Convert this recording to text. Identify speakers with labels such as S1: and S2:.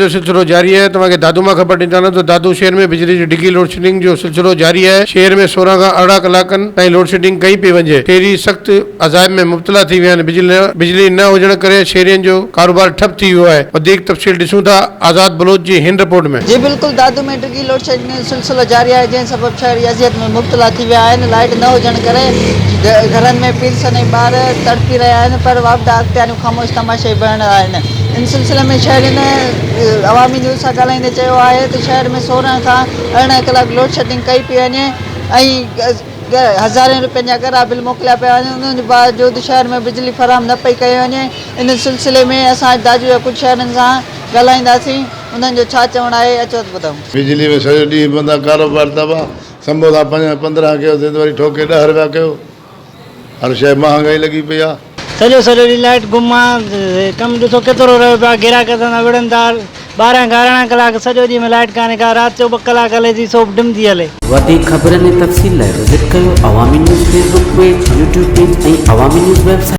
S1: جو سلسلو جاري آهي توهان کي دادو مان خبر ڏيندا هلون ته دادو شهر ۾ بجلي جي ڊگهي لوڊشيڊنگ جو سلسلو جاري آهي شهر ۾ 16 کان 18 ڪلاڪن تائين لوڊشيڊنگ ڪئي پئي وڃي شهري سخت عذاب ۾ مبتلا ٿي ويا آهن بجلي نه هجڻ ڪري شهرين جو ڪاروبار ٺپ ٿي ويو آهي وڌيڪ تفصيل ڏسون ٿا آزاد بلوچ جي هن رپورٽ ۾.
S2: جي بلڪل دادو ۾ ڊگهي لوڊشيڊنگ جو سلسلو جاري آهي جنهن سبب شهري اذيت ۾ مبتلا ٿي ويا آهن لائيٽ نه هجڻ ڪري گهرن ۾ پيرسن ۽ ٻار تڙپي رهيا آهن پر واپڊا اختياريون خاموش تماشائي بڻيل آهن ان سلسلي ۾ شهرين عوامي نيوز سان ڳالهائيندي چيو آهي ته شهر ۾ 16 کان 18 ڪلاڪ لوڊشيڊنگ ڪئي پئي وڃي ۽ هزارين روپين جا ڳرا بل موڪليا پيا وڃن ان جي باوجود شهر ۾ بجلي فراهم نه پئي ڪئي وڃي ان سلسلي ۾ اسان اڄ دادو جا ڪجهه شهرين سان ڳالهائينداسين انهن جو ڇا چوڻ آهي اچو ته ٻڌون.
S3: بجلي ۾ سڄو ڏينهن بندا ڪاروبار تباهه، سمبوسا پنج 15 ڪيوسين ته وري ٺوڪي 10 رپيا ڪيو. هر شيء مهانگائي لڳي پئي آ.
S4: سڄو سڄو ڏينهن لائيٽ گم آ، ڪم ڏسو ڪيترو رهيو پيو آ، گراهڪ اسان سان وڙهن ٿا، 12 کان 18 ڪلاڪ سڄو ڏينهن ۾ لائيٽ ڪانهي ڪا، رات جو 2 ڪلاڪ هلي ٿي سو به ڊم ٿي هلي.
S5: وڌيڪ خبرن ۽ تفصيل لاء وزٽ ڪيو Awami news Facebook page, YouTube page ۽ Awami news website.